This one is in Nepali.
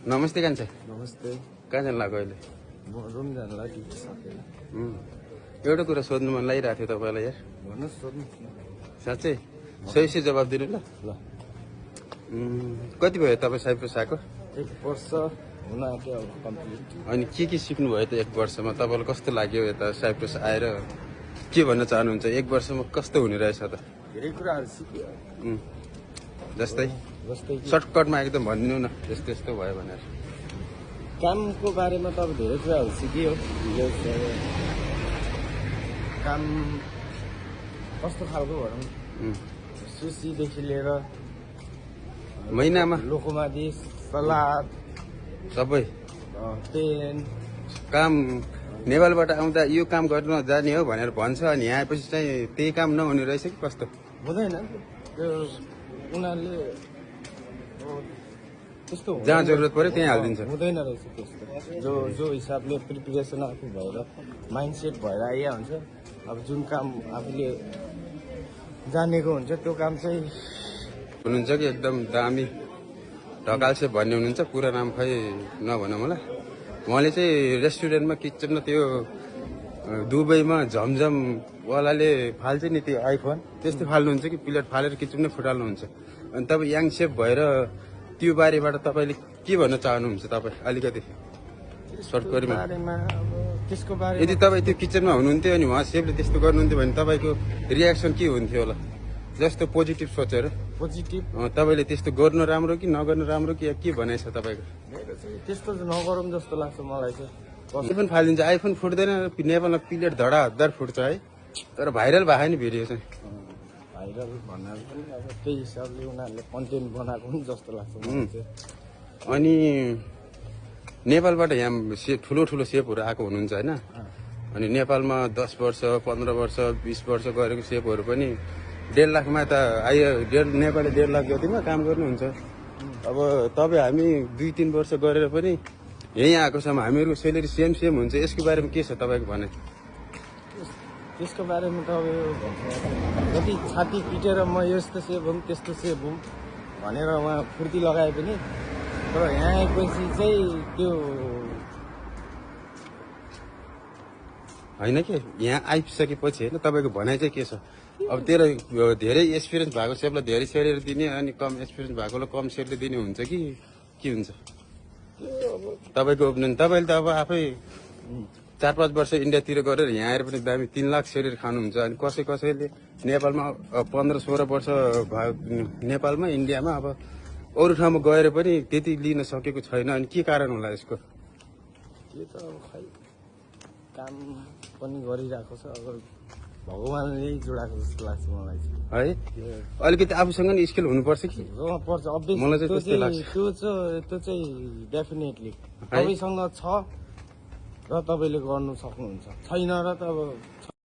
नमस्ते कान्छा, नमस्ते। कहाँ जानु लाग्यो अहिले? म रुम जान लागि साथीलाई। एउटा कुरा सोध्नु मन लागिरहेको थियो तपाईँलाई यार। भन्नुहोस्, सोध्नुहोस् न। साँच्चै सही जवाब दिनु ल। ल, कति भयो तपाईँ साइप्रस आएको? 1 वर्ष हुन आँट्यो अब कम्प्लिट। अनि के सिक्नु भयो त 1 वर्षमा? तपाईँलाई कस्तो लाग्यो यता साइप्रस आएर? के भन्न चाहनुहुन्छ 1 वर्षमा कस्तो हुने रहेछ त? धेरै कुराहरू सिक्यो। जस्तै जस्तै कि सर्टकटमा एकदम भनिदिनु न, यस्तो यस्तो भयो भनेर। कामको बारेमा त अब धेरै कुराहरू सिकियो। यो काम कस्तो खालको भनौँ, सुसीदेखि लिएर महिनामा लोकोमादिस, सलाद, सबै पेन काम नेपालबाट आउँदा यो काम गर्न जाने हो भनेर भन्छ, अनि यहाँ आएपछि चाहिँ त्यही काम नहुने रहेछ कि कस्तो? हुँदैन। त्यो उनीहरूले त्यस्तो जहाँ जरुरत पर्यो त्यहीँ हालिदिन्छ। हुँदैन रहेछ त्यस्तो। जो हिसाबले प्रिपेरेसन आफू भएर माइन्डसेट भएर आइया हुन्छ। अब जुन काम आफूले जानेको हुन्छ त्यो काम चाहिँ हुनुहुन्छ कि एकदम दामी ढकालसे भन्ने हुनुहुन्छ, पुरा नाम खै नभनौँ होला। उहाँले चाहिँ रेस्टुरेन्टमा किचनमा त्यो दुबईमा झमझमवालाले फाल्छ नि त्यो आइफोन, त्यस्तो फाल्नुहुन्छ कि प्लेट फालेर किचनमै फुटाल्नुहुन्छ? अनि तपाईँ याङ सेफ भएर त्यो बारेबाट तपाईँले के भन्न चाहनुहुन्छ? तपाईँ अलिकति सर्टकटमा त्यसको बारे यदि तपाईँ त्यो किचनमा हुनुहुन्थ्यो अनि उहाँ सेफले त्यस्तो गर्नुहुन्थ्यो भने तपाईँको रियाक्सन के हुन्थ्यो होला? जस्तो पोजिटिभ सोचेर पोजिटिभ तपाईँले त्यस्तो गर्नु राम्रो कि नगर्नु राम्रो कि के भनाइ छ तपाईँको? त्यस्तो चाहिँ नगरौँ जस्तो लाग्छ मलाई चाहिँ। आइफोन फालिदिन्छ, आइफोन फुट्दैन। नेपालमा प्लेट धडाधड फुट्छ है, तर भाइरल भयो नि भिडियो चाहिँ। भाइरल भन्नाले पनि अब त्यही हिसाबले उनीहरूले कन्टेन्ट बनाएको पनि जस्तो लाग्छ मलाई चाहिँ। अनि नेपालबाट यहाँ ठुलो ठुलो सेफहरू आएको हुनुहुन्छ होइन? अनि नेपालमा 10 वर्ष 15 वर्ष 20 वर्ष गरेको सेफहरू पनि 1.5 लाखमा त नेपाली 1.5 लाख जतिमा काम गर्नुहुन्छ। अब तपाईँ हामी 2-3 वर्ष गरेर पनि यहीँ आएको छौँ, हामीहरूको सेलेरी सेम हुन्छ। यसको बारेमा के छ तपाईँको भनाइ? त्यसको बारेमा त अब जति छाती पिटेर म यस्तो सेभ हुँ त्यस्तो सेभ हुँ भनेर उहाँ फुर्ती लगाए पनि, तर यहाँ आएपछि चाहिँ त्यो होइन कि यहाँ आइसकेपछि होइन तपाईँको भनाइ चाहिँ के छ? अब तेरो धेरै एक्सपिरियन्स भएको सेफलाई धेरै सेलेरी दिने अनि कम एक्सपिरियन्स भएकोलाई कम सेलेरी दिने हुन्छ कि के हुन्छ तपाईँको ओपिनियन? तपाईँले त अब आफै 4-5 वर्ष इन्डियातिर गरेर यहाँ आएर पनि दामी 3 लाख सेलेरी खानुहुन्छ। अनि कसैले नेपालमा 15-16 वर्ष भयो नेपालमा इन्डियामा, अब अरू ठाउँमा गएर पनि त्यति लिन सकेको छैन। अनि के कारण होला यसको? त्यो त अब खै काम पनि गरिरहेको छ, अब भगवान्ले जोडाएको जस्तो लाग्छ मलाई है। अलिकति आफूसँग नि स्किल हुनुपर्छ कि पर्छ। मलाई चाहिँ त्यस्तै लाग्छ। त्यो चाहिँ डेफिनेटली तपाईँसँग छ र तपाईँले गर्नु सक्नुहुन्छ, छैन र त अब